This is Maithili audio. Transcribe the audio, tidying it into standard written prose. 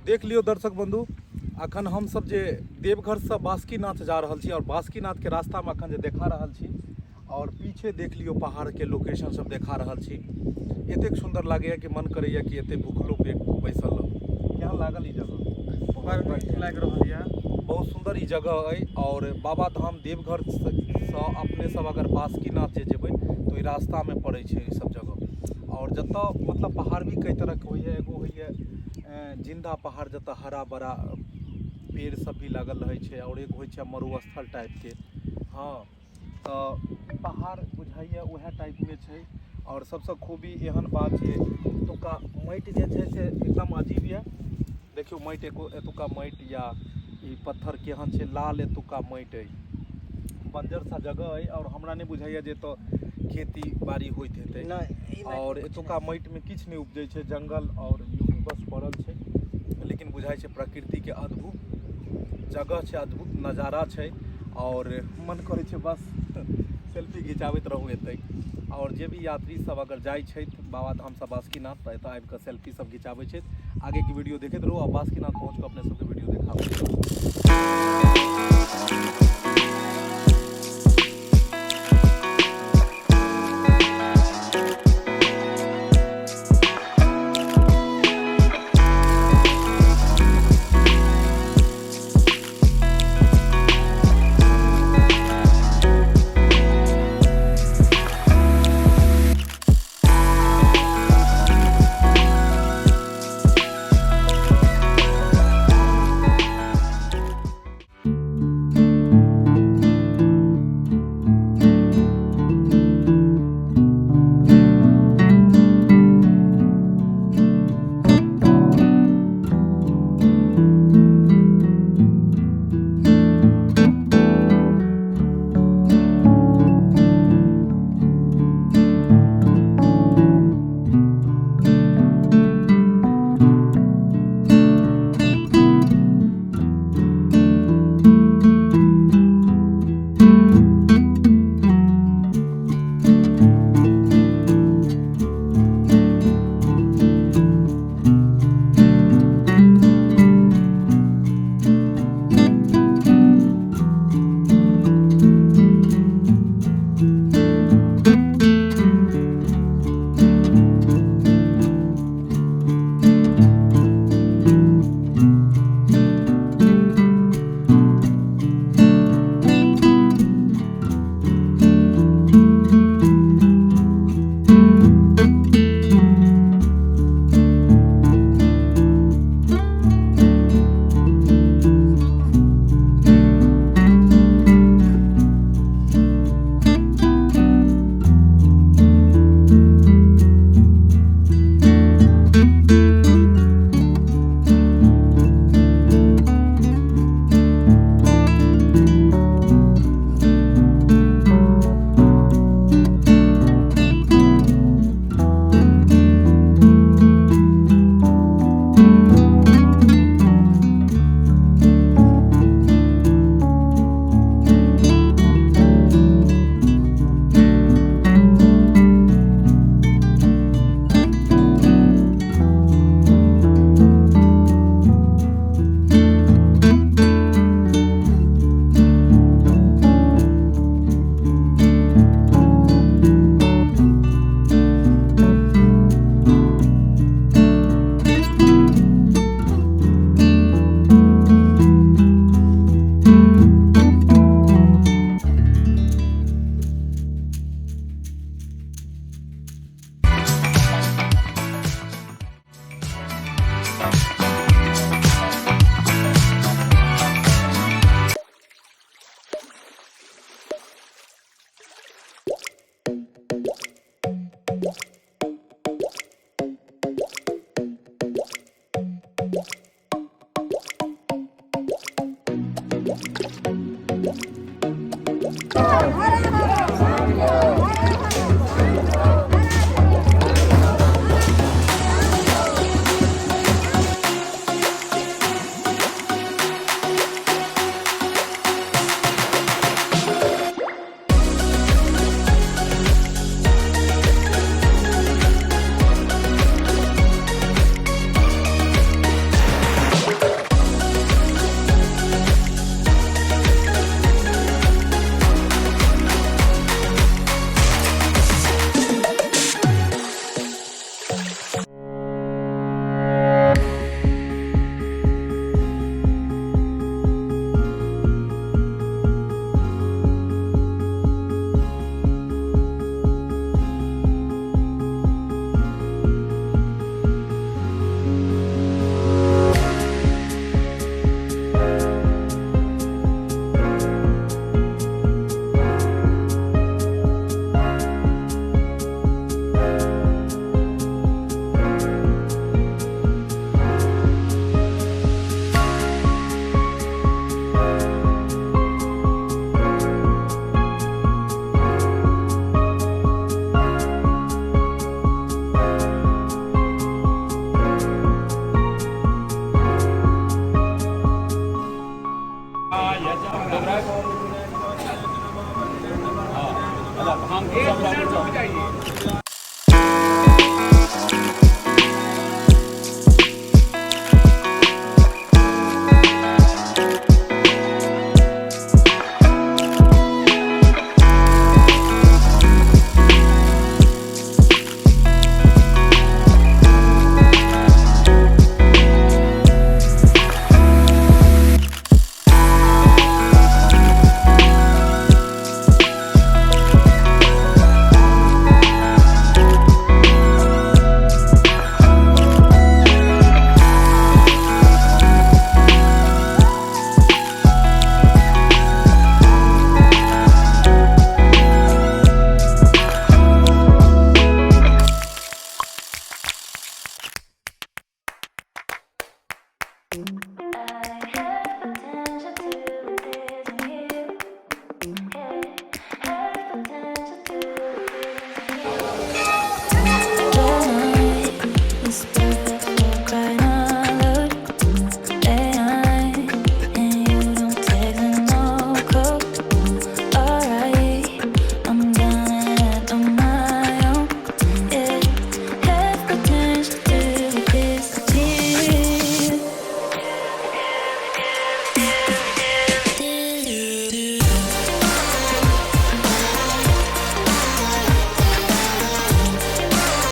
देख लियौ दर्शक बंधु, अखन हमसब जे देवघरसँ बासुकीनाथ जा रहल छी और बासुकीनाथके रास्तामे अखन जे देखा रहल छी और पीछे देख लियौ पहाड़के लोकेशन सब देखा रहल छी। एतेक सुन्दर लागैए कि मन करैए कि एते भुखलो पेट बैसल रहू। केहन लागल ई जगह? बड़ नीक लागि रहल यऽ। बहुत सुन्दर ई जगह अइ और बाबा धाम देवघर सँ अपने सब अगर बासुकीनाथ जे जेबै तऽ ओहि रास्तामे पड़ै छै ई सब जगह। और जतऽ मतलब पहाड़ भी कई तरहके होइए, एगो होइए जिन्दा पहाड़ जतऽ हरा भरा पेड़ सब भी लागल रहै छै और एगो होइ छै मरुस्थल टाइपके। हँ, तऽ पहाड़ बुझाइए उएह टाइपमे छै। आओर सबसँ खूबी एहन बात जे एतुका माटि जे छै से एकदम अजीब यऽ। देखियौ माटि एतुका माटि या ई पत्थर केहन छै, लाल एतुका माटि अइ, बंजर सा जगह अइ आओर हमरा नहि बुझाइए जे एतऽ खेती बाड़ी होइत हेतै। आओर एतुका माटिमे किछु नहि उपजै छै, जंगल आओर यूं बस पड़ल छै। लेकिन बुझाइ छै प्रकृतिके अद्भुत जगह छै, अद्भुत नजारा छै आओर मन करै छै बस सेल्फी घिचाबैत रहू एतै। आओर जे भी यात्री सब अगर जाइ छथि बाबाधामसँ बासुकीनाथ तऽ एतऽ आबिकऽ सेल्फी सब घिचाबै छथि। आगेके वीडियो देखैत रहू आ बासुकीनाथ पहुँच कऽ अपने सबके वीडियो देखाबै छी।